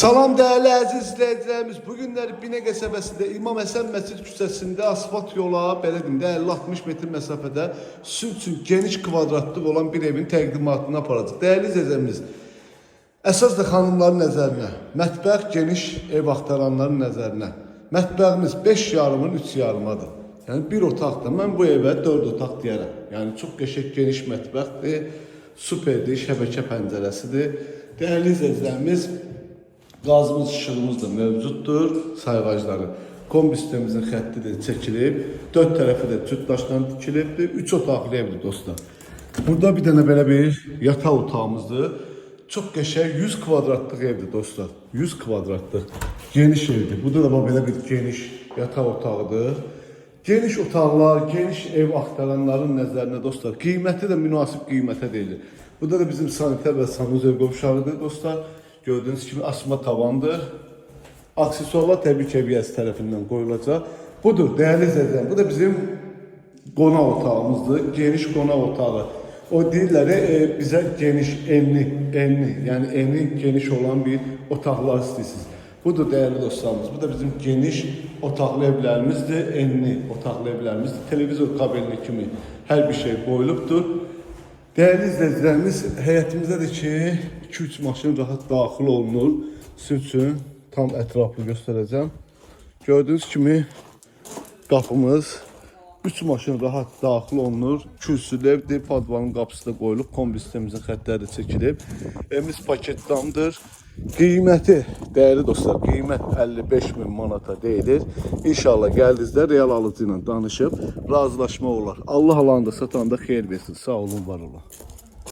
Salam dəyərli əziz izləyicilərimiz. Bu günlər Binə qəsəbəsində İmam Həsən Məscid küçəsində asfalt yola, belə deyim də 50-60 metr məsafədə sizin üçün geniş kvadratlıq olan bir evin təqdimatını aparacaq. Dəyərli izləyicilərimiz, əsas da xanımların nəzərinə, mətbəx geniş ev axtaranların nəzərinə. Mətbəximiz 5 yarımın 3 yarımadır. Yəni bir otaqdır. Mən bu evə 4 otaq deyərəm. Yəni çox qəşəng geniş mətbəxdir. Superdir, şəbəkə pəncərəsidir. Dəyərli izləyicilərimiz, qazımız, işığımız da mövcuddur, sayğacları. Kombi sistemimizin xətti də çəkilib, dörd tərəfi də cüt daşla tikilibdir. 3 otaqlı evdir dostlar. Burada bir dənə belə bir yataq otağımızdır. Çox qəşəng 100 kvadratlıq evdir dostlar. 100 kvadratlıq geniş evdir. Burada da bax belə bir geniş yataq otağıdır. Geniş otaqlar, geniş ev axtaranların nəzərinə dostlar, qiyməti də münasib qiymətə deyilir. Burada da bizim sanitar və sanuzel qovşağıdır dostlar. Gördüyünüz kimi asma tavandır. Aksesuarlar təbii ki, ev yiyəsi tərəfindən qoyulacaq. Budur, dəyərli izləyicilər, bu da bizim qonaq otağımızdır. Geniş qonaq otağı. O deyirlər bizə geniş, enli, enli, yəni eni geniş olan bir otaqlar istəyirsiniz. Budur dəyərli dostlarımız. Bu da bizim geniş otaqlı evlərimizdir, enli otaqlı evlərimizdir. Televizor kabelini kimi hər bir şey qoyulubdur. Dəyərli izləyicilərimiz, həyətimizdə də ki 2-3 maşın rahat daxil olunur. Sizin üçün tam ətraflı göstərəcəm. Gördüyünüz kimi qapımız 3 maşın rahat daxil olunur. Kürsülü evdir, padvanın qapısı da qoyulub, kombi sistemimizin xəttləri də çəkilib. Evimiz paket damdır. Qiyməti, dəyərli dostlar, qiymət 55 min manata deyilir. İnşallah gəldiyinizdə real alıcı ilə danışıb razılaşma olar. Allah alanda satanda xeyir versin. Sağ olun, var olun.